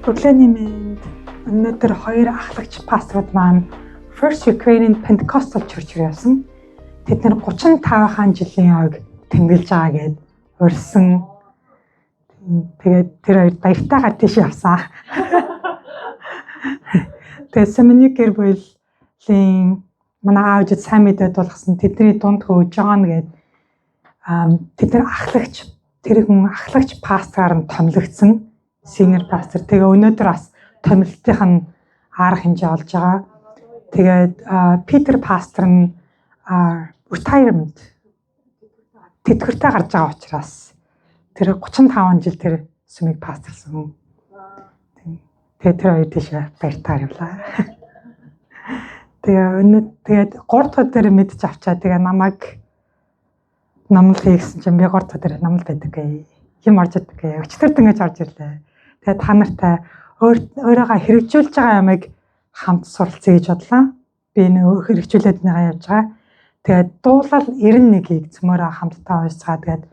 Өглөөний мэнд. Өнөөдөр хоёр ахлагч пасторууд маань First Ukrainian Pentecostal Church руу явсан. Тэд нар 35 жилийн ойг тэмдэглэж байгаа гэд урьсан. Тэгээд тэр хоёр баяртайгаар тийш явсан. Тэгээд Семеник гэр бүлийн манай аав ээжид сайн мэдээ дуулгасан. Тэдний дунд хөө Жон гээд тэд нар ахлагч, тэр хүн ахлагч пастораар нь томилогдсон. Senior pastor. Тэгээ өнөөдөр бас томилолтын нь арга хэмжээ олж байгаа. Тэгээд Питер пастор нь retirement, тэтгэвртэй гарч байгаа учраас тэр 35 жил тэр сүмийг пасторлсан хүн. Тэгээд тэр хоёр тийш баяртайгаар явлаа. Тэгээ өнөө тэгээд 3 дахь өдөр мэдж авчаа, тэгээ намайг номлол хийгсэн чинь би 3 дахь өдөр номлол байдаг гээ. Юм орж идэг гээ. Өчтөр ингэж орж ирлээ. Тэгээ та нартай өөрийгөө хэрэгжүүлж байгаа ямыг хамт суралцъя гэж бодлоо. Би нөө хэрэгжүүлээд нэгээ явж байгаа. Тэгээд дуулал 91-ийг цөмөөрөө хамтдаа уншицгаа. Тэгээд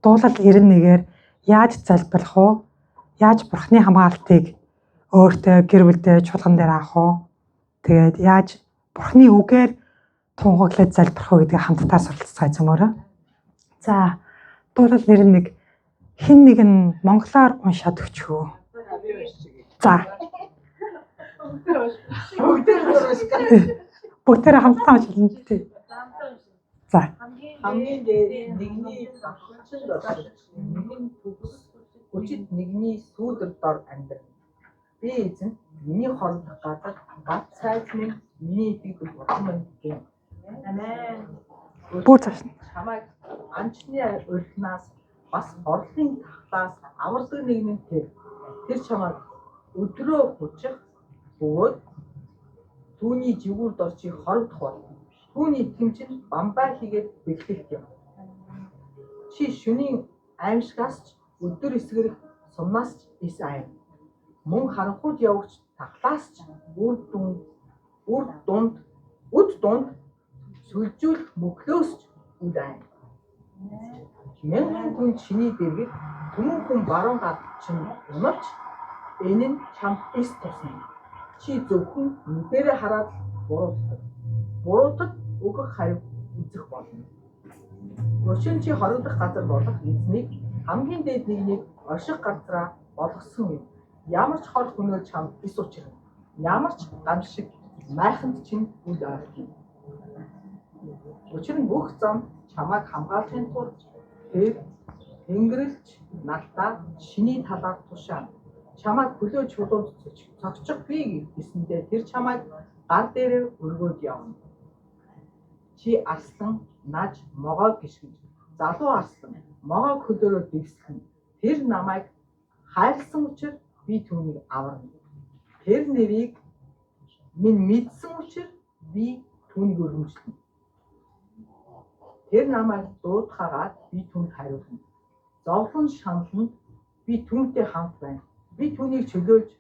дуулал 91-ээр яаж залбирах уу? Яаж Бурхны хамгаалтыг өөртөө, гэр бүлдээ, чуулган дээр авах уу? Тэгээд яаж Бурхны үгээр тунхаглаж залбирах уу гэдгийг хамтдаа суралцгаая цөмөөрөө. За, дуулал 91 хэн нэг нь монголоор уншаад өгчих үү? За. Бүгдээрээ хамтдаа уншилна тий. За. Хамгийн дээд нэгний давхарчинд оршиж, нэгэн төгс хүчит нэгний сүүдэр дор амьдрна. Би эзэн миний хорогдох газар, гад сайз минь, миний итгэдэг бурхан минь гэнэ. Амен. Бүр цааш нь. Чамайг анчны урхинаас бас орлын тахлаас авардаг нэг нь тэр. Тэр чамайг өдрөө хужих бөгөөд түүний жигүүр дор чи хорогдох болно. Түүний итгэмж нь бамбай хийгээд бэлтгэх юм. Чи шөнийн аймшигаас ч, өдөр эсгэрэх сумнаас ч эс аяна. Мөн харанхуйд явагч тахлаас ч, үр дунд сүлжүүлэх мөхлөөс ч үл аяна. Мянган хүн чиний дэргэд, түмэн хүн баруун гарт чинь унавч энэ нь чамд эс тусна. Чи зөвхөн нүдээрээ хараад л буруутдаг. Буруутад өгөх хариу үзэх болно. Учир нь чи хорогдох газар болох эзнийг, хамгийн дээд нэгнийг орших газраа болгосон юм. Ямар ч хор хөнөө чамд эс учирна. Ямар ч гам шиг майханд чинь үл ойртоно. Учир нь бүх зам чамайг хамгаалахын тулд тэр тэнгэрлэгч нартаа чиний талаар тушаана. Чамайг хөлөө чулуунд цогчих гэсэндээ тэр чамайг гар дээрээ өргөөд явна. Чи арслан, наж, могойг гишгэж, залуу арслан, могойг хөлөөрөө дэвсгэнэ. Тэр намайг хайрласан учир би түүнийг аварна. Тэр нэрийг минь мэдсэн учир би түүнийг өргөмжлөнө. Тэр намайг дуудахаараа би түүнд хариулна. Зовлон шаналнд би түүнтэй хамт байна. Би түүнийг чөлөөлж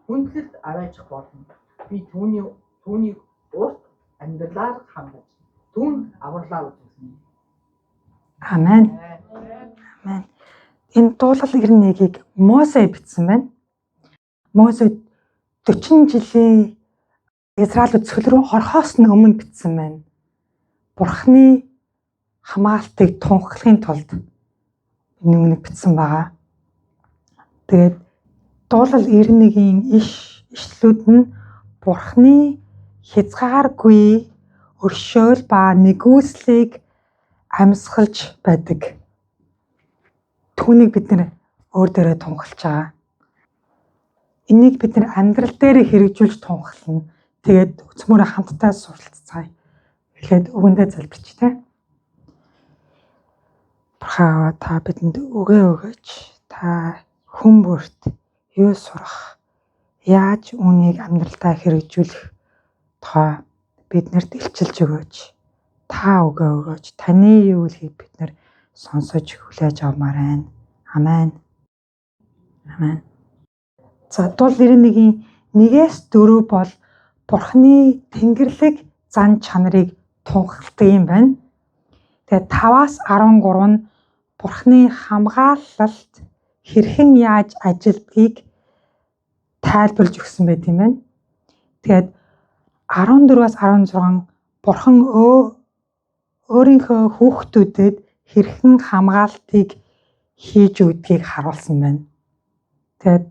хүндлэлд аваачих болно. Би түүнийг урт амьдралаар хангаж түүнд авралаа үзүүлнэ. Амен. Амен. Энэ дуулал 91-ийг Мосе бичсэн байна. Мосе 40 жилийн Израиль цөл рүү орохоос нь өмнө бичсэн байна. Бурхны хамгаалтыг тунхаглахын тулд энэ үгнийг бичсэн байгаа. Тэгээд дуулал 91-ийн ишлүүд нь Бурхны хязгааргүй өршөөл ба нигүүлслийг амьсгалж байдаг. Түүнийг бид нар өөр дээрээ тунхаглаж байгаа. Энийг бид нар амьдрал дээр хэрэгжүүлж тунхаглана. Тэгээд цөмөөрөө хамтдаа суралцгаая. Эхлээд үгэндээ залбирч тэ. Бурхан Аава, та бидэнд үгээ өгөөч. Та хүн бүрт юу сурах, яаж үүнийг амьдралдаа хэрэгжүүлэх тухай биднэрт илчилж өгөөч. Та үгээ өгөөч. Таны юу хэлхийг бид нар сонсож хүлээж авмаар байна. Амен. Амен. За, дуулал 91-ийн 1-ээс 4 бол Бурхны тэнгэрлэг зан чанарыг тунхагладаг юм байна. Тэгээ 5-аас 13 нь Бурхны хамгаалалт хэрхэн яаж ажилдгийг тайлбарлаж өгсөн байт юм байна. Тэгээд 14-аас 16 Бурхан өөрийнхөө хүүхдүүдэд хэрхэн хамгаалтыг хийж өгдгийг харуулсан байна. Тэгээд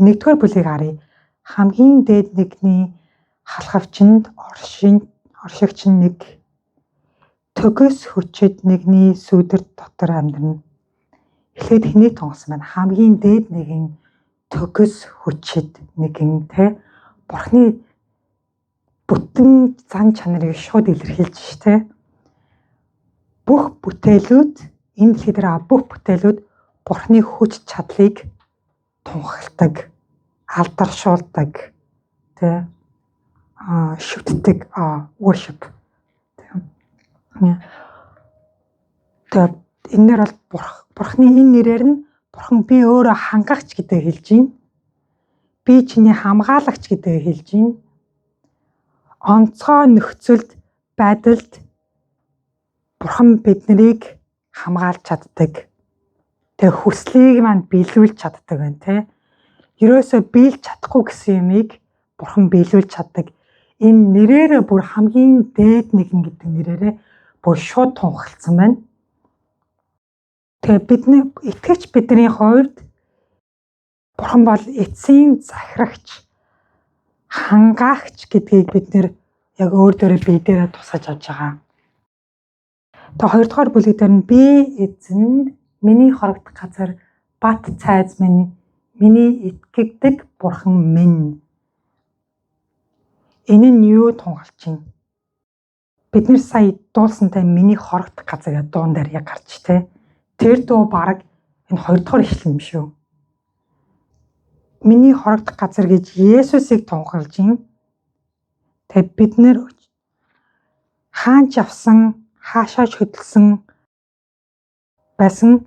нэгдүгээр бүлгийг харъя. Хамгийн дээд нэгний халхавчинд оршигч нэг төгс хүчит нэгний сүүдэр дотор амьдрна. Эхлээд хэнийг тунгалсан байна? Хамгийн дээд нэгэн төгс хүчит нэгэн тэ Бурхны бүтэн зан чанарыг шууд илэрхийлж ш тэ. Бүх бүтээлүүд энэ дэлхий дээр бүх бүтээлүүд Бурхны хүч чадлыг тунхагладаг, алдаршуулдаг, тэ шүтдэг, worship. Тэгээд энээр бол Бурхны энэ нэрээр нь Бурхан би өөрөө хангагч гэдгийг хэлж байна. Би чиний хамгаалагч гэдгийг хэлж байна. Онцгой нөхцөлд байдалд Бурхан биднийг хамгаалж чаддаг. Тэгээ хүслийг маань биелүүлж чаддаг байна те. Ерөөсөө биелж чадахгүй гэсэн юмыг Бурхан биелүүлж чаддаг. Энэ нэрээрээ бүр хамгийн дээд нэгэн гэдэг нэрээрээ бүр шууд тунхагласан байна. Тэгээ бидний итгэгч бидний хувьд Бурхан бол эцсийн захирагч, хангаагч гэдгийг бид нэр яг өөр дөрөө бие дээрээ тусгаж авч байгаа. Тэгээ хоёрдугаар бүлэг дээр нь би эзэн миний хорогдох газар бат цайз минь миний итгэдэг бурхан минь. Энэ нь юу тунгалж байна? Бид нэр сая дуулсантай миний хорогдох газар гэдэг дуун дээр яг гарч тэ. Тэр дуу баг энэ хоёрдугаар ишлэл юм шүү. Миний хорогдох газар гэж Есүсийг тунхаглаж байна. Тэгээ бид нэр хаанч явсан, хаашаач хөдөлсөн байсан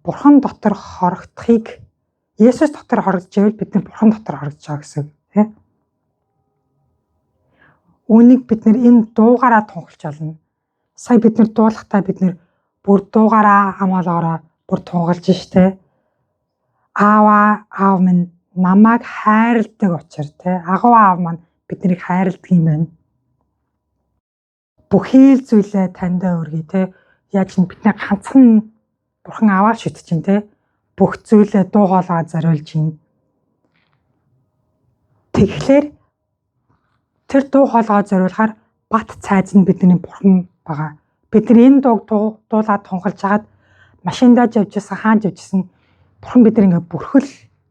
Бурхан дотор хорогдохыг Есүс дотор хорогдож байвал бид нар Бурхан дотор хорогдож байгаа гэсэн үг тий. Үүнийг бид нэр энэ дуугаараа тунхаглаж олно. Сая бид нар дуулахдаа бид нэр бүр дуугаараа хамгаалаараа бүр тунхаглаж штэ. Аава аав минь намайг хайрладаг учир тий. Агуу аав маань биднийг хайрладаг юм байна. Бүхий л зүйлээ таньдаа өргөе тий. Яаж нь бидний ганцхан Бурхан аваа шүтж чинь тий. Бүх зүйлээ дуу хоолойгоо зориулж байна. Тэгэхээр тэр дуу хоолойгоо зориулахаар бат цайз нь бидний бурхан байгаа. Бид нар энэ дууг дуулаад тунхалж хагаад машиндаа явж исэн, хаанч явж исэн бурхан бид нар ингээ бүрхэл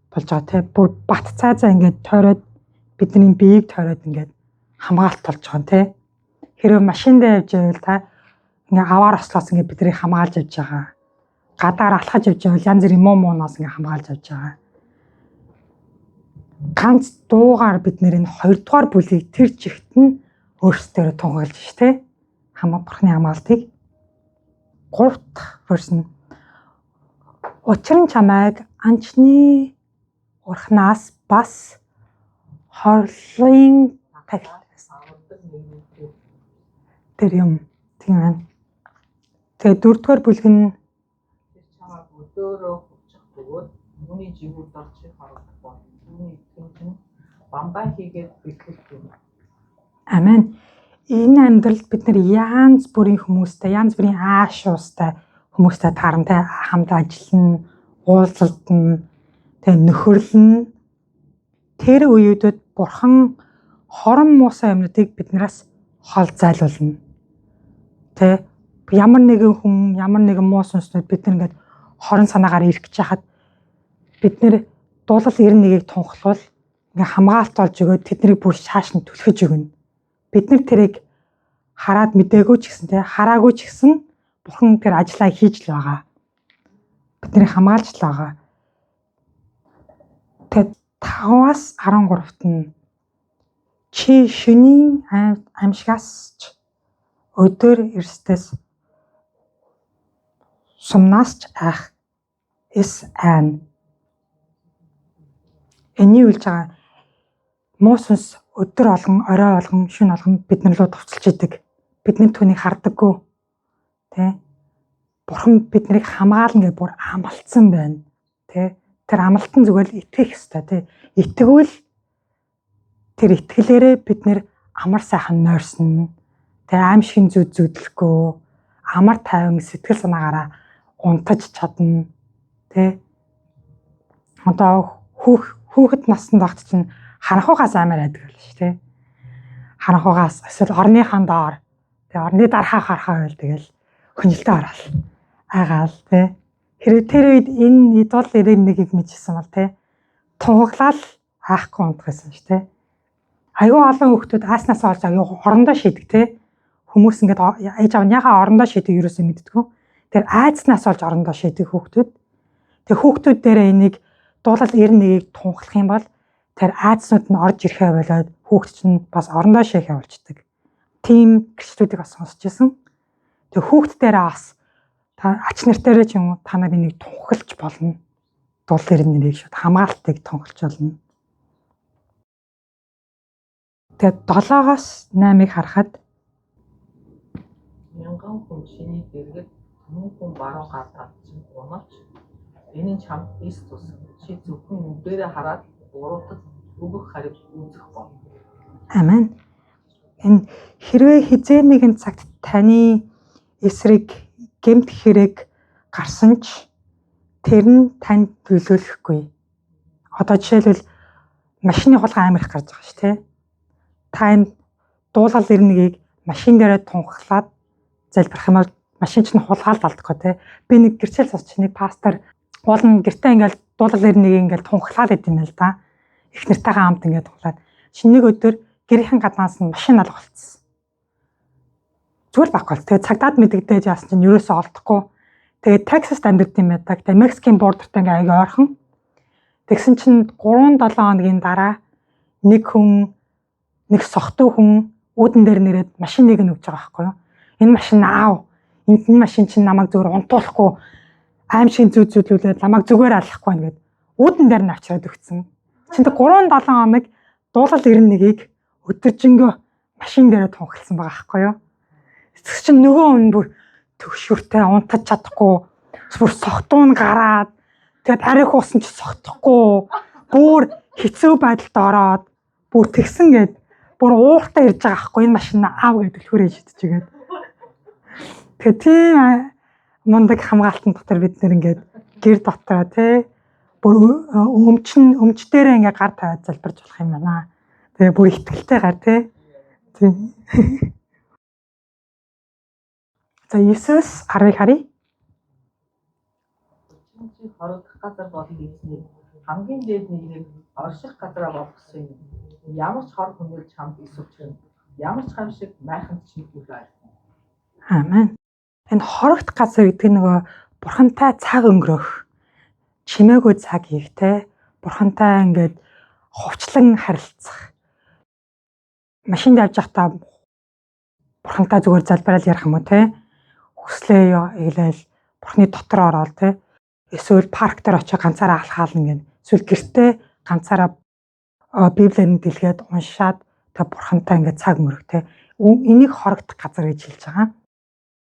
болж байгаа тий. Бүр бат цайзаа ингээд тойроод бидний биеийг тойроод ингээд хамгаалт болж байгаа тий. Хэрвээ машиндаа явж байвал та ингээ аваар ослоос ингээ биднийг хамгаалж явж байгаа. Гадаар алхаж явж байвал янз бүрийн муу мууноос ингээ хамгаалж явж байгаа. Ганц дуугаар бид нэр энэ хоёрдугаар бүлгийг тэр чигт нь өөрсдөө тунхаглаж ш тэ. Хамаа бурхны хамгаалтыг. 3 дахь verse нь учир нь чамайг анчны урхнаас бас хорлын тахилаас тэр юм тийм байна. Тэгээ дөрөвдүгээр бүлэг нь Тэр чамайг өдөөрөө хөвчих бөгөөд үүний живүүд дор чи хорогдох болно. Үүний итгэмж нь бамбай хийгээд бэлтгэх юм. Амен. Энэ амьдралд бид нар янз бүрийн хүмүүстэй, янз бүрийн ааш уустай хүмүүстэй таарамтай хамт ажиллана, уулзалтна, тэгээ нөхөрлөнө. Тэр үеүүдэд бурхан хорон муусан юмнуудыг биднээс хол зайлуулна. Тэ ямар нэгэн хүн, ямар нэгэн муу сүнснүүд бид нар ингээд хорон санаагаар ирэх гэж хахад бид нэр дуулал 91-ийг тунхлуул ингээ хамгаалт олж өгөөд тэднийг бүр шааш нь түлхэж өгнө. Бид нар тэрийг хараад мдээгүй ч гэсэн те хараагүй ч гэсэн бурхан тэр ажлаа хийж л байгаа. Бидний хамгаалж л байгаа. Тэгээд 5-аас 13-т нь чи шөнийн амьшгаас ч өдөр эрсдээс сумнаас ч айх эс айн. Эний үлж байгаа муу сүнс өдөр болгон, орой болгон, шөнө болгон бид нар руу товцолж идэг. Бид нар түүнийг хардаггүй. Тэ? Бурхан бид нарыг хамгаална гэж бүр амлалцсан байна. Тэ? Тэр амлалт нь зүгээр л итгэх ёстой тий. Итгэвэл тэр итгэлээрээ бид нэр амар сайхан нойрсон. Тэр аимшигын зүд зүдлэхгүй амар тайван сэтгэл санаагаараа унтаж чадна. Тэ? Одоо хүүхэд наснд багт чинь харанхуйгаас амар айдаг байл ш тэ. Харанхуйгаас эсвэл орныхаа доор тэ орны дархаа харахаа байл тэгэл хөнжилтөө ороод айгаал тэ. Хэрэг тэр үед энэ идол 91-ийг мэдчихсэн бол тэ тунгаглал айхгүй унтах байсан ш тэ. Айгүй олон хүүхдүүд ааснаас олж аюу орондоо шийдэг тэ. Хүмүүс ингээд ээж аав нь яхаа орондоо шийдэг юусоо мэддэггүй. Тэр айцнаас олж орондоо шийдэг хүүхдүүд. Тэр хүүхдүүд дээрээ энийг дуулал 91-ийг тунхлах юм бол тэр айцнууд нь орж ирэхээ болоод хүүхд чинь бас орондоо шийхээ болчдөг. Тийм гэрчлүүдийг бас сонсч ирсэн. Тэр хүүхд дээрээ бас та ач нар дээрээ ч юм уу та нар энийг тунхалж болно. Дуулал 91-ийг шууд хамгаалтыг тунхалж болно. Тэгээд 7-оос 8-ыг харахад Мянган хүн чиний дэргэд түмэн хүн баруун гар талд чинь унавч энэ нь чамд эс тус. Чи зөвхөн нүдэрээ хараад буруутад өгөх хариг үзэх бол. Амен. Энэ хэрвээ хизээ нэгэн цагт таны эсрэг гэмт хэрэг гарсан ч тэр нь танд нөлөөлөхгүй. Одоо жишээлбэл машины хулгай амар их гарч байгаа шүү дээ. Та энэ дуулал 91-ийг машин дээрээ тунхаглаад залбирах юм бол машин чинь хулгаалд алдахгүй те. Би нэг гэрчэл сонсч нэг пастор уул нь гэртээ ингээл дуулал 91-ийг ингээл тунхаглаад идэм байл да. Их нартайгаа хамт ингээд тунхаглаад. Шинэ нэг өдөр гэрийнхэн гаднаас нь машин алга болцсон. Зүгээр байхгүй. Тэгээд цагдаад мэдэгдээж яасан чинь ерөөсөө олдохгүй. Тэгээд Texas амьдард юм байдаг. Тэгээд Мексикийн бордертай ингээ аяга ойрхон. Тэгсэн чинь 3-7 хоногийн дараа нэг хүн нэг сохтуу хүн үүдэн дээр нэрээд машиныг нь өгж байгаа байхгүй юу? Энэ машин аав. Энэ машин чинь намайг зүгээр унтуулахгүй аимшиг зүд зүдлүүлээд намайг зүгээр алахгүй байна гэд үүдэн дээр нь авчираад өгсөн. Чинь 3-7 хоног дуулал 91-ийг өдөржингөө машин дээрээ тунхалсан байгаа байхгүй юу? Тэгс чинь нөгөө хүн бүр төгшүртэй унтаж чадахгүй бүр сохтуун гараад тэгээд арих уусан ч сохтохгүй бүр хэцүү байдалд ороод бүр тэгсэн гээд бүр ууртай ирж байгаа байхгүй энэ машин аав гэж түлхүүрээ шидчихгээд. Тэгэхээр тийм мундаг хамгаалтан дотор бид нэр ингээд гэр дотроо тий бүр өмчин өмч дээрээ ингээд гар тавиад залбирч болох юм байна. Тэгээ бүр ихтгэлтэй гар тий. Тийм. За 9-өөс 10-ыг харъя. Чи хорогдох газар болон эзнийг хамгийн дээд нэгнийг орших газараа болгосон юм. Ямар ч хор хүнэл чамд эс учрна. Ямар ч гамшиг майханд чинь үл ойртно. Амен. Энэ хорогдох газар гэдэг нь нөгөө бурхантай цаг өнгөрөх чимээгүй цаг хийх те бурхантай ингээд хувьчлан харилцах. Машинд явж байхдаа бурхантай зүгээр залбирал ярих юм уу те хүслээ иглээл бурхны дотор ороод те эсвэл парк дээр очиж ганцаараа алхаална гэн эсвэл гэртээ ганцаараа библиэр нь дэлгээд уншаад тэ бурхантай ингээд цаг өнгөрөх те энийг хорогдох газар гэж хэлж байгаа.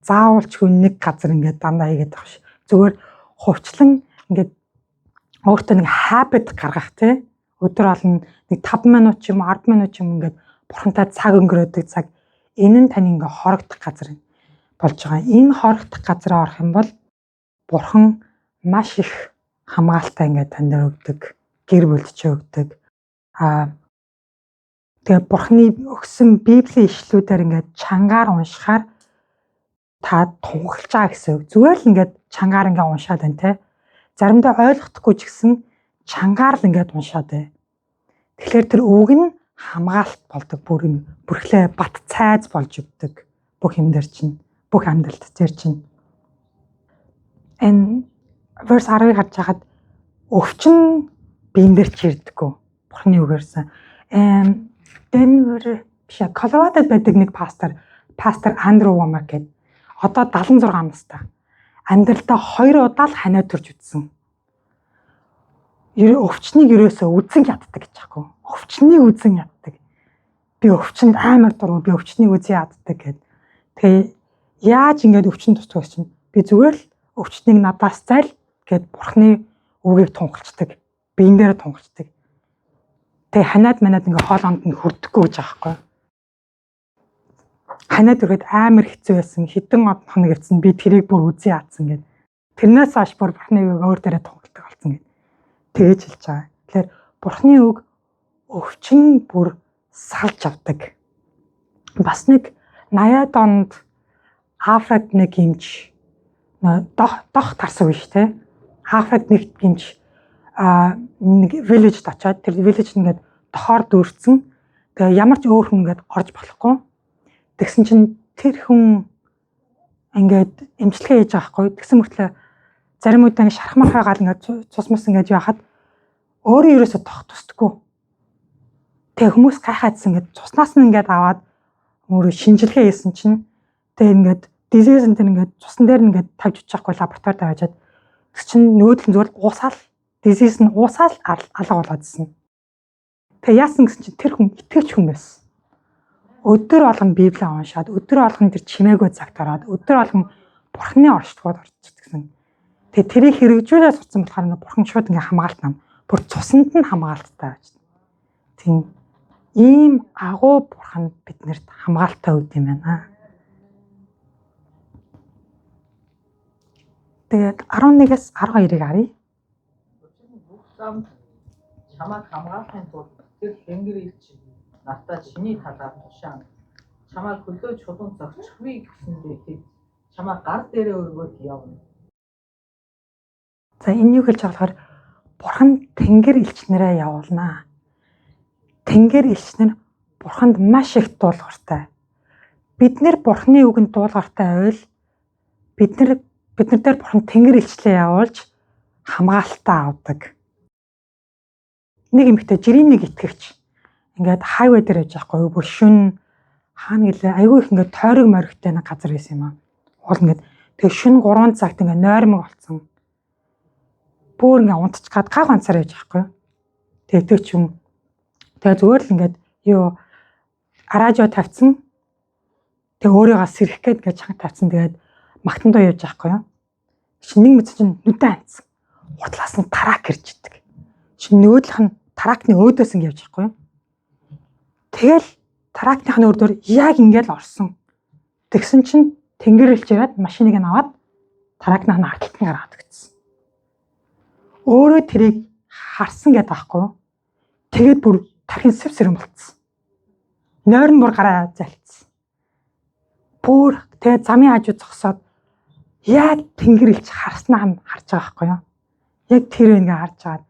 Заавалчгүй нэг газар ингээд дандаа хийгээд байгаа ш. Зүгээр хувьчлан ингээд өөртөө нэг habit гаргах те өдөр болгон нэг 5 минут ч юм уу 10 минут ч юм ингээд бурхантай цаг өнгөрөөдөг цаг энэ нь таны ингээд хорогдох газар болж байгаа. Энэ хорогдох газараа орох юм бол бурхан маш их хамгаалалтаа ингээд тань дээр өгдөг, гэр бүлд ч өгдөг. Аа тэгээ бурханы өгсөн библийн ишлүүдээр ингээд чангаар уншихаар та тунхалж байгаа гэсэн үг. Зүгээр л ингээд чангаар ингээд уншаад байна те. Заримдаа ойлгохдохгүй ч гэсэн чангаар л ингээд уншаад бай. Тэгэхээр тэр үг нь хамгаалалт болдог бүр бүрхлээ бат цайз болж өгдөг бүх юм дээр чинь бүх амьдралд дээр чинь. Энэ verse 10-ыг харж байхад өвчин биен дээр ч ирдэггүй. Бурхны үгээрсэн. Денвер биш Колорадод байдаг нэг пастор, пастор Андрю Вомак гэдэг. Одоо 76 настай. Амьдралдаа 2 удаа л ханиа төрж үтсэн. Өвчнийг ерөөсөө үзэн яддаг гэж аахгүй. Өвчнийг үзэн яддаг. Би өвчнөд амар дургу, би өвчнийг үзэн яддаг гэд. Тэгээ яаж ингэж өвчин тусдаг чинь би зүгээр л өвчнийг надаас зайл гэд бурхны үгийг тунхалцдаг. Биен дээр тунхалцдаг. Тэгээ ханиад манад ингээ хоолонд нь хүрдэхгүй гэж байгаа байхгүй. Ханиад ирэхэд амар хэцүү байсан. Хэдэн хоног явцсан би тэрийг бүр үзий яатсан гэд. Тэрнээс хойш бүр Бурхны үг өөр дээрээ тунхалдаг болсон гэд. Тэгэж хэлж байгаа. Тэгэхээр Бурхны үг өвчин бүр салж авдаг. Бас нэг 80-ад онд Африкт нэг эмч дох тарсан үе шүү дээ. Африкт нэг эмч нэг village-д очиод тэр village ингээд дохоор дүүрсэн. Тэгээ ямар ч өөр хүн ингээд орж болохгүй. Тэгсэн чинь тэр хүн ингээд эмчилгээ хийж байгаа хгүй. Тэгсэн мөртлөө зарим үедээ ингээд шархмархай гал ингээд цус мус ингээд яхад өөрөө ерөөсө тох тусдаггүй. Тэгээ хүмүүс гайхаадсан, ингээд цуснаас нь ингээд аваад өөрөө шинжилгээ хийсэн чинь тэгээ ингээд disease энэ ингээд цусан дээр ингээд тавьж очихгүй, лабораторид тавиад тэг чинь нөөдөл нь зүгээр уусаал, disease нь уусаал алга болоодсэн. Тэгээ яасан гэсэн чинь тэр хүн итгэвч хүн байсан. Өдөр болгон Библийг уншаад, өдөр болгон тэр чимээгүй цагт ороод, өдөр болгон Бурхны оршихуйд орчихсон. Тэгээ тэрийг хэрэгжүүлээ сурцсан болохоор ингээ Бурхан шууд ингээ хамгаалт нам. Бүр цусанд нь хамгаалттай байж. Тийм ийм агуу Бурхан биднэрт хамгаалтаа өгд юм байна. Тэгээд 11-ээс 12-ыг харъя. Учир нь бүх замд чамайг хамгаалахын тулд тэр тэнгэр элч надтай чиний талаар тушаана. Чамайг хөлөө чулуун зогсчихвээ гэсэндээ тэд чамайг гар дээрээ өргөөд явна. За, энэ юу хэлж байгаа болохоор Бурхан тэнгэр элч нараа явуулнаа. Тэнгэр элч нар Бурханд маш их дуулууртай. Бид нэр Бурханы үгэнд дуулууртай байвал бид нар дээр Бурхан тэнгэр элчлээ явуулж хамгаалтаа авдаг. Нэг эмэгтэй, жирийн нэг итгэгч ингээд хайвей дээр явж байгаа хгүй, бүр шүн хаана гэлээ, айгүй их ингээд тойрог моригтой нэг газар байсан юм аа. Уул ингээд тэгээ шүн 3 цагт ингээд нойрмог болцсон. Бүр ингээд унтчих гад гав ганцаар явж байгаа хгүй. Тэгээ итгэгч юм. Тэгээ зүгээр л ингээд юу радио тавьсан. Тэгээ өөрийгөө сэрэх гээд ингээд чанга тавьсан. Тэгээд магтан дуу явж байгаа хгүй юу. Чи нэг мэт чинь нүдэн хандсан. Урдлаас нь truck ирж идэг. Чи нөгөөлөх нь truck ны өөдөөс ингэ явж байгаа хгүй юу. Тэгэл truck ных нь өрдөөр яг ингээд л орсон. Тэгсэн чинь тэнгэр элч ирээд машиныг нь аваад truck ных нь ардталт нь гаргаад өгсөн. Өөрөө тэрийг харсан гэдэг аахгүй юу. Тэгээд бүр тархин сэв сэрэн болцсон. Нойрон бүр гараа зайлцсан. Бүр тэгээ замын хажуу зогсоод яг тэнгэр элч харснаа хам харж байгаа байхгүй юу? Яг тэр ингээ харж байгаа.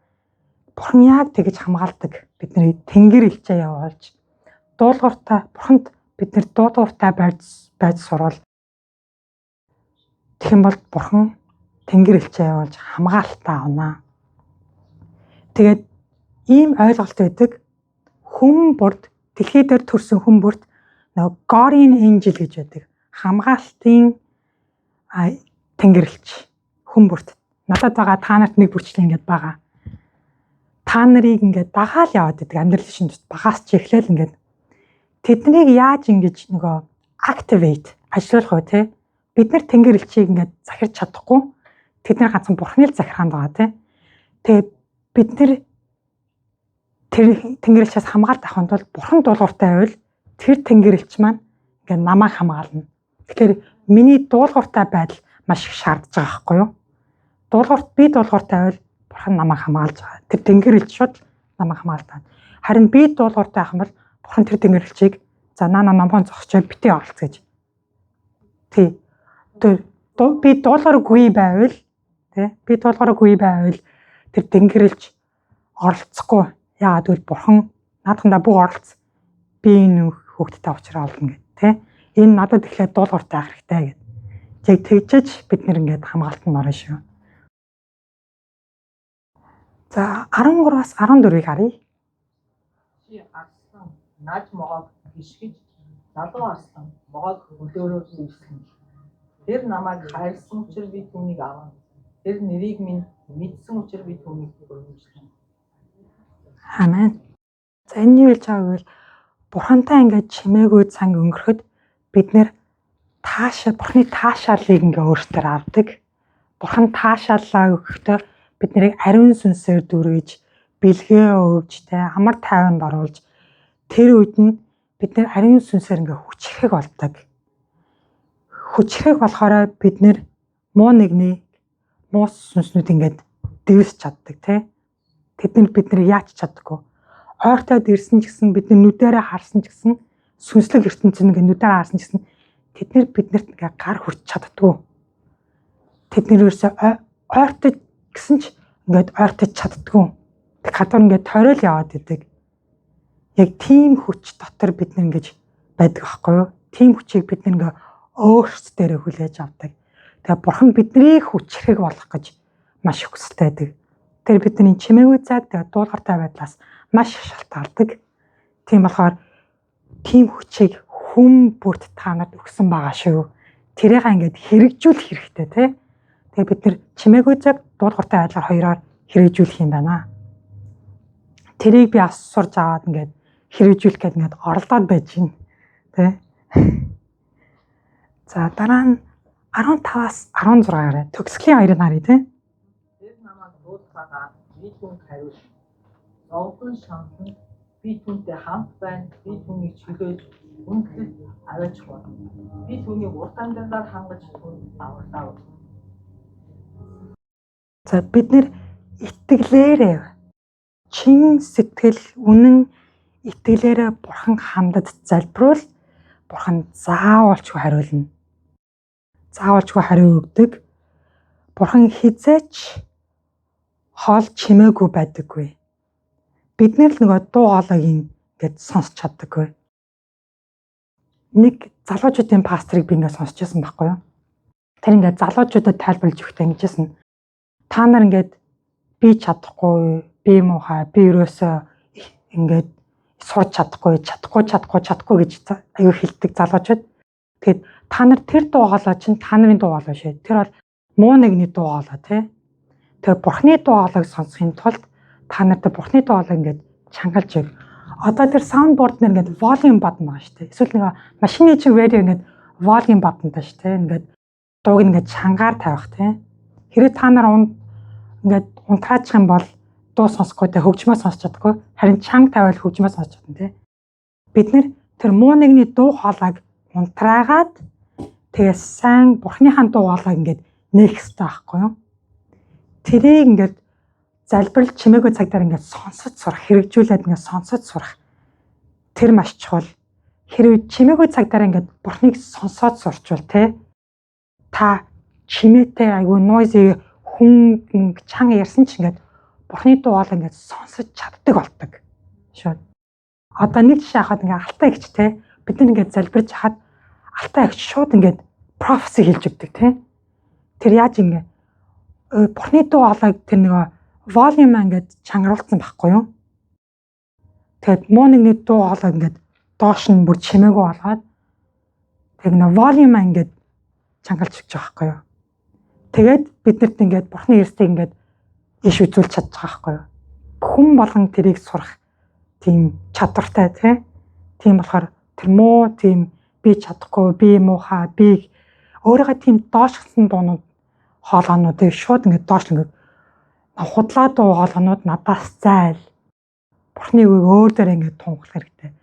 Бурхан яг тэгэж хамгаалдаг. Бидний тэнгэр элчээ явуулж дуулууртай Бурханд бид нэр дуулууртай байж сурвал тэгэх юм бол Бурхан тэнгэр элчээ явуулж хамгаалтаа авнаа. Тэгээд ийм ойлголт байдаг. Хүн бүрд, дэлхий дээр төрсэн хүн бүрт нөгөө guardian angel гэж байдаг. Хамгаалтын тэнгэрэлч хүн бүрт. Надад байгаа, та нарт нэг бүрчлэн ингээд байгаа. Та нарыг ингээд дагаал яваад байдаг амьдрал шинэ багаас ч эхлээл ингээд тэднийг яаж ингэж нөгөө activate ажиллуулах вэ те? Бид нар тэнгэр элчийг ингээд захирч чадахгүй. Тэд нар ганцхан Бурхны л захиргаанд байгаа те. Тэгээ бид нар тэр тэнгэр элчээс хамгаалт авахын тулд Бурхан дуулууртай байвал тэр тэнгэр элч маань ингээд намайг хамгаална. Тэгэхээр миний дуулууртай байдал маш их шаардж байгаа байхгүй юу? Дуулуурт би дуулууртай байвал Бурхан намайг хамгаалж байгаа. Тэр тэнгэр элч шууд намайг хамгаалдаг. Харин би дуулууртай байх юм бол Бурхан тэр тэнгэр элчийг за наа номхон зогсчоод битгий оролц гэж. Тий. Тэр би дуулуургүй байвал тий би дуулуургүй байвал тэр тэнгэр элч оролцохгүй. Яагаад гэвэл Бурхан наадхандаа бүх оролц, би энэ хүүхдтэй уулзраа олно гэд тий. Энэ надад эхлээд дуулууртай байх хэрэгтэй гэд. Яг тэгжээж бид нэр ингээд хамгаалтанд орно шүү. За, 13-аас 14-ыг харъя. Чи арслан наж могоог гიშгэж, залуу арслан могоог хөлөөрөө дээшлэн. Тэр намайг хайрлсан учир би түүнийг авна. Тэр нэрийг минь мэдсэн учир би түүнийг өргөмжлөнө. Амен. За, энэ юу хэлж байгаа гэвэл Бурхантай ингээд чимээгүй цаг өнгөрөхөд бид нэр таашаа, Бурханы таашаалыг ингээ өөртөө авдаг. Бурхан таашаалаа өгөхдөө Бид нарыг ариун сүнсээр дүүргэж, бэлгээ өгж, тэ амар тайванд оруулж тэр үед нь бид нэр ариун сүнсээр ингээ хүчрхэг болдог. Хүчрхэг болохоор бид нэр муу нэгний муу сүнснүүд ингээд дэвсч чаддаг, тий. Тэд нар бид нар яаж чаддаггүй. Ойртоод ирсэн ч гэсэн бид нар нүдэрээ харсан ч гэсэн сүнслэг ертөнцийн ингээд нүдэрээ харсан ч гэсэн тэд нар биднэрт ингээд гар хүрч чаддаггүй. Тэд нар ерөөсөө ойртож гэсэн ч ингээд ойртож чаддаггүй. Тэг гадуур ингээд тойрол яваад идэг. Яг тийм хүч дотор бид нар ингэж байдаг байхгүй юу? Тийм хүчийг бид нар ингээ өөрсдөө дээрээ хүлээж авдаг. Тэгээ бурхан биднийг хүчрхэг болгох гэж маш их хүсэлтэй байдаг. Тэр бидний чимээгүй цаг тэгээ дуулууртай байдлаас маш их шалтгаалдаг. Тийм болохоор тийм хүчийг хүн бүрт та нарт өгсөн байгаа шүү. Тэрийг ингээд хэрэгжүүлэх хэрэгтэй тий. Тэгээ бид нар чимээгүй цаг дуулууртай байдлаар хоёроор хэрэгжүүлэх юм байна. Тэрийг би ас сурж аваад ингээд хэрэгжүүлэх гээд ингээд оролдоод байж байна. Тэ. За дараа нь 15-аас 16 гараа төгсгөлийн хоёрыг харъя тий. Тэр намайг дуудахаар би түүнд хариулна. Зовлон шаналнд би түүнтэй хамт байна. Би түүнийг чөлөөлж хүндлэлд аваачих болно. Би түүнийг урт амьдралаар хангаж түүнд авралаа өгнө. За бид нэр итгэлээрээ чин сэтгэл үнэн итгэлээрээ бурхан хамдад залбируул бурхан заавалчгүй хариулна. Заавалчгүй хариу өгдөг. Бурхан хизээч хоол чимээгүй байдаггүй. Бид нэр л нөгөө дуу хоолойг ингээд сонсч чаддаггүй. Нэг залуучуудын пасторыг би ингээд сонсч байсан байхгүй юу? Тэр ингээд залуучуудад тайлбарлаж өгөхдөө ингэжсэн. Та нар ингээд би чадахгүй, би муухай, би ерөөсөө ингээд сурч чадахгүй, чадахгүй, чадахгүй, чадахгүй гэж аюу хэлдэг залуучууд. Тэгэхээр та нар тэр дуу хоолой чинь та нарын дуу хоолой шээ. Тэр бол муу нэгний дуу хоолой тий. Тэр бурхны дуу хоолойг сонсохын тулд та нар тэр бурхны дуу хоолойг ингээд чангалж өг. Одоо тэр soundboard нэр ингээд volume button байгаа шүү дээ. Эсвэл нэг машины чинь radio ингээд volume button-тай шүү дээ. Ингээд дууг ингээд чангаар тавих тий. Хэрэг та нар ингээд унтраачих юм бол дуу сонсохгүй те хөгжмөө сонсч чадахгүй. Харин чанга тавиал хөгжмөө сонсч чадна тий. Бид нэр тэр муу нэгний дуу хоолойг унтраагаад тэгээ сайн бурхныхаа дуу хоолойг ингээд нээх хэрэгтэй байхгүй юу? Тэрийг ингээд залбирал чимээгүй цаг дээр ингээд сонсож сурах, хэрэгжүүлээд ингээд сонсож сурах. Тэр маш чухал. Хэрвээ чимээгүй цаг дээр ингээд бурхныг сонсоод сурчвал те та чимээтэй айгүй noisy хүн чанга ярьсан ч ингээд бурхны дуу хоолой ингээд сонсож чаддаг болдог. Шууд. Одоо нэг жишээ авахад ингээд алтай эгч те бид нар ингээд залбирч хахад алтай эгч шууд ингээд prophecy хэлж өгдөг те. Тэр яаж ингээд бурхны дуу хоолойг тэр нөгөө volume ингээд чангаруулсан байхгүй юу? Тэгээд муу нэгний дуу хоолой ингээд доош нь бүр чимээгүй болгоод тэг нэг volume ингээд чангалж өгч байгаа байхгүй юу? Тэгээд биднэрт ингээд бурхны эрсдийг ингээд иш үзүүлж чадчих байгаа байхгүй юу? Хүн болгон тэрийг сурах тийм чадвартай тий. Тийм болохоор тэр муу тийм би чадахгүй, би муухай, би өөрийгөө тийм доошгсон дуунууд хоолойнуудыг шууд ингээд доош ингээд худлаа дуу хоолойнууд надаас зайл. Бурхны үгийг өөр дээр ингээд тунхлах хэрэгтэй.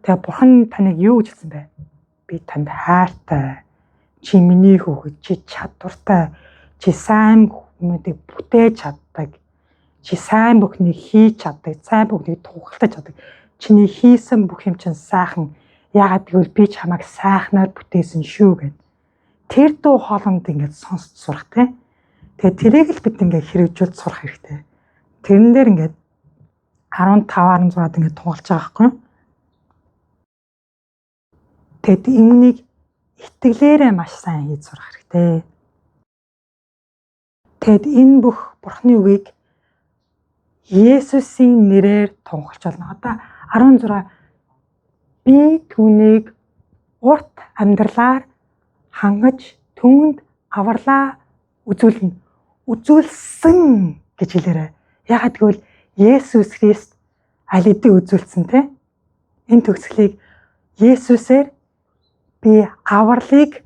Тэгээ бурхан таныг юу гэж хэлсэн бэ? Би танд хайртай. Чи миний хүүхэд, чи чадвартай, чи сайн хүмүүдийг бүтээж чаддаг. Чи сайн бүхнийг хийж чаддаг, сайн бүхнийг тунхаглаж чаддаг. Чиний хийсэн бүх юм чинь сайхан. Яагаад гэвэл би чамайг сайхнаар бүтээсэн шүү гэд. Тэр дуу хоолойд ингээд сонсч сурах тий. Тэгээ тэрийг л бид ингээд хэрэгжүүлж сурах хэрэгтэй. Тэрэн дээр ингээд 15 16-ад ингээд тунгалж байгаа байхгүй юу? Тэгэд юмныг итгэлээрээ маш сайн хийж сурах хэрэгтэй. Тэгэд энэ бүх Бурхны үгийг Есүсийн нэрээр тунхаглаж болно. Одоо 16 би түүнийг урт амьдралаар хангаж түүнд авралаа үзүүлнэ. Үзүүлсэн гэж хэлээрэй. Яагаад гэвэл Есүс Христ аль хэдийн үзүүлсэн те. Энэ төгсгөлийг Есүсээр би авралыг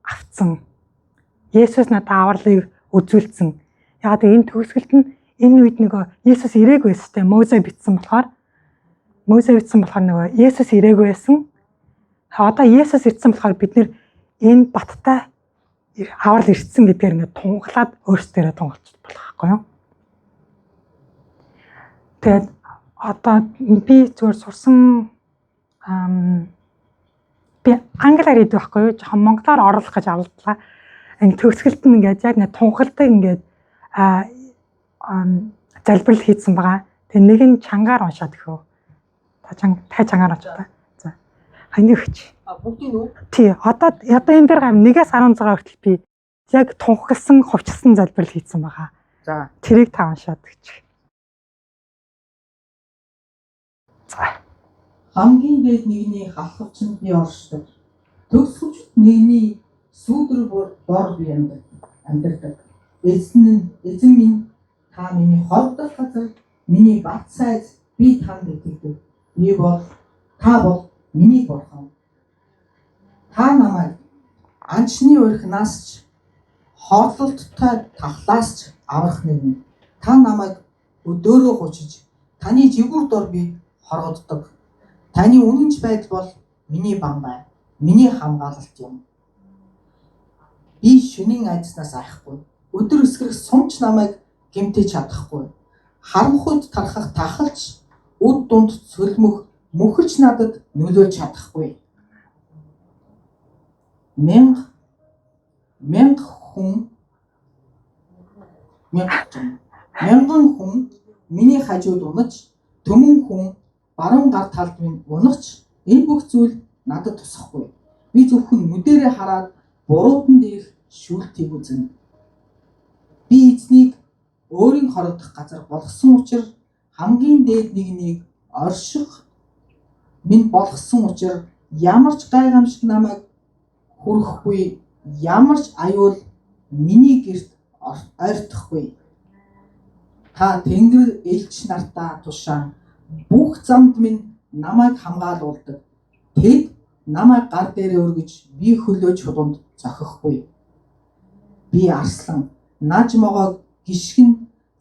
авцсан. Есүс надад авралыг үзүүлсэн. Яг энэ төгсгөлд нь энэ үед нөгөө Есүс ирээгүй байсан те Мозе бичсэн болохоор нөгөө Есүс ирээгүй байсан. Одоо Есүс ирсэн болохоор бид нэр энэ баттай аврал ирсэн гэдгээр ингээд тунхаглаад өөрсдөө тунхаглаж болох байхгүй юу? Тэгээд одоо би зүгээр сурсан би англиар хийдэг байхгүй юу? Жохон монголоор оруулах гэж авалдлаа. Ингээд төгсгөлт нь ингээд яг ингээд тунхагладаг ингээд залбирал хийсэн байгаа. Тэгээ нэг нь чангаар уншаад өгөө. Та чангаар уншаа та. За. Хань өгч. А бүгдийг үү? Тий. Одоо энэ дээр гар 1-ээс 16 хүртэл би яг тунхагласан, хувьчилсан залбирал хийсэн байгаа. За. Тэрийг та уншаад өгч. За. Хамгийн дээд нэгний халахвчанд би оршдог. Төгсгөлчд нэгний сүүдэр дор би амьдардаг. Эзэн минь та миний хорогдох газар, миний бат сайз, би танд итгэдэг. Би бол та бол миний бурхан. Та намайг анчны урхинаас ч хорлолттой тахлаас ч аврах нэгэн. Та намайг өдөөрөө хучиж, таны жигүүр дор би хоргоддог. Таны үнэнч байдал бол миний бан бай, миний хамгаалалт юм. Би шөнийн айдснаас айхгүй. Өдөр өсгөрөх сумч намайг гэмтэж чадахгүй. Харанхуйд тархах тахалч, үд дунд цөлмөх мөхөлч надад нөлөөлж чадахгүй. Мянган хүн миний хажууд унаж, төмөн хүн баруун гар талд минь унагч, энэ бүх зүйл надад тусахгүй. Би зөвхөн нүдэрээ хараад буруутан дээрх шүүлтийг үзнэ. Би эзнийг өөрийн хорогдох газар болгосон учир хамгийн дээд нэгнийг орших минь болгосон учир ямар ч гайхамшиг намайг хүрхэхгүй, ямар ч аюул миний гэрт ойртохгүй. Та тэнгэр элч нартаа тушаан бүх замд минь намайг хамгаалуулдаг. Тэд намайг гар дээрээ өргөж би хөлөө чулуунд зохихгүй. Би арслан наж могоог гишгэн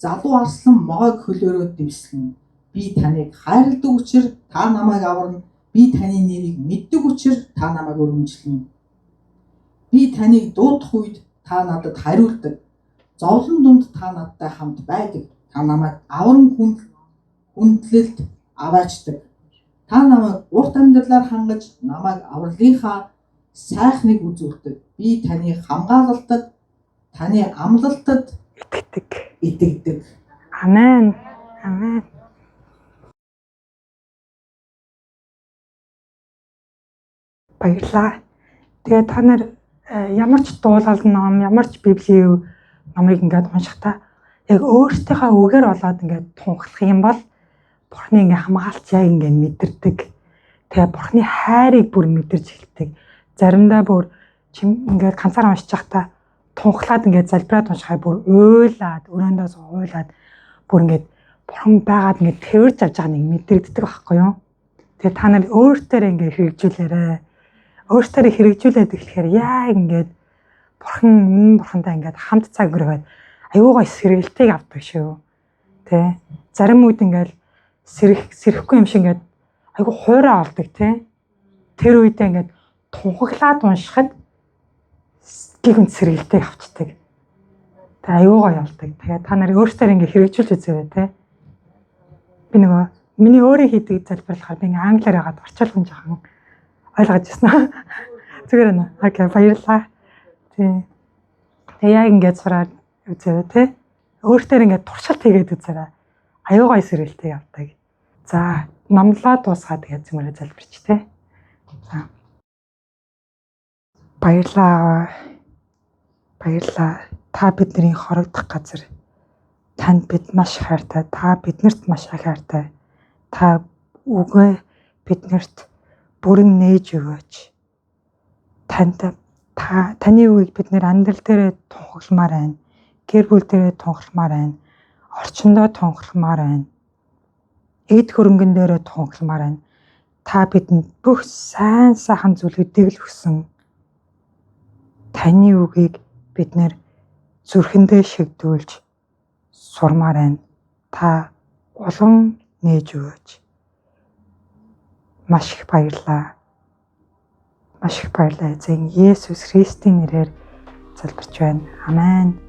залуу арслан могоог хөлөөрөө дэвслэн. Би таныг хайрладаг учир та намайг аварна. Би таны нэрийг мэддэг учир та намайг өргөмжлөнө. Би таныг дуудах үед та надад хариулдаг. Зовлон дунд та надтай хамт байдаг. Та намайг авран хүндлэлд аваачдаг. Та намайг урт амьдралаар хангаж намайг авралынхаа сайхныг үзүүлдэг. Би таны хамгаалалтад, таны амлалтад итгэдэг. Амен. Амен. Баярлалаа. Тэгээ та нар ямар ч дуулал ном, ямар ч библийн номыг ингээд уншихдаа яг өөртөөхөө үгээр болоод ингээд тунхаглах юм бол Бурхны ингээд хамгаалт яг ингээд мэдэрдэг. Тэгээ Бурхны хайрыг бүр мэдэрч эхэлдэг. Заримдаа бүр ингээд ганцаараа уншиж байхдаа тунхлаад ингээд залбираад уншихаар бүр уйлаад, өрөөндөөс уйлаад бүр ингээд Бурхан байгаад ингээд тэрж авч байгаа нэг мэдрэгддэг байхгүй юу? Тэгээ та нар өөртөө ингээд хэрэгжүүлээрэй. Өөртөө хэрэгжүүлээд эхлэхээр яг ингээд Бурхан үнэн Бурхантай ингээд хамт цаг өнгөрөөд аюу гой сэргэлтийг авдаг шүү. Тэ? Зарим үед ингээд сэрэхгүй юм шиг ингээд аюу хуурай олдог тэ. Тэр үедээ ингээд тунхаглаад уншихад гинт сэргэлтийг авчдаг. Тэ аюу гой болдог. Тэгээ та нар өөртөө ингээд хэрэгжүүлж үзээрэй тэ. Би нөгөө миний өөрөө хийдэг залбирлахаар би ингээд англиар яагаад орчуулгын жоохон ойлгож ирсэн. Зүгээр ээ. Окей, баярлалаа. Тий. Тэгээ яг ингээд сураад үзээрэй тэ. Өөртөө ингээд туршилт хийгээд үзээрэй. Аюу гой сэргэлтийг авдаг. За, номлоо дуусгаад тэгээд зэмээрээ залбирч тэ. За. Баярлалаа. Баярлалаа. Та бидний хорогдох газар. Танд бид маш хайртай. Та биднэрт маш их хайртай. Та үгээ биднэрт бүрэн нээж өгөөч. Танд таны үгийг бид нэр амьдрал дээрээ тунхагламаар байна. Гэр бүл дээрээ тунхагламаар байна. Орчиндөө тунхагламаар байна. Эд хөрөнгөн дээрээ тунхагламаар байна. Та бидэнд бүх сайн сайхан зүйлүүдийг л өгсөн. Таны үгийг бид нэр зүрхэндээ шигдүүлж сурмаар байна. Та улам нээж өгөөч. Маш их баярлалаа. Маш их баярлалаа, эзэн. Есүс Христийн нэрээр залбирч байна. Амен.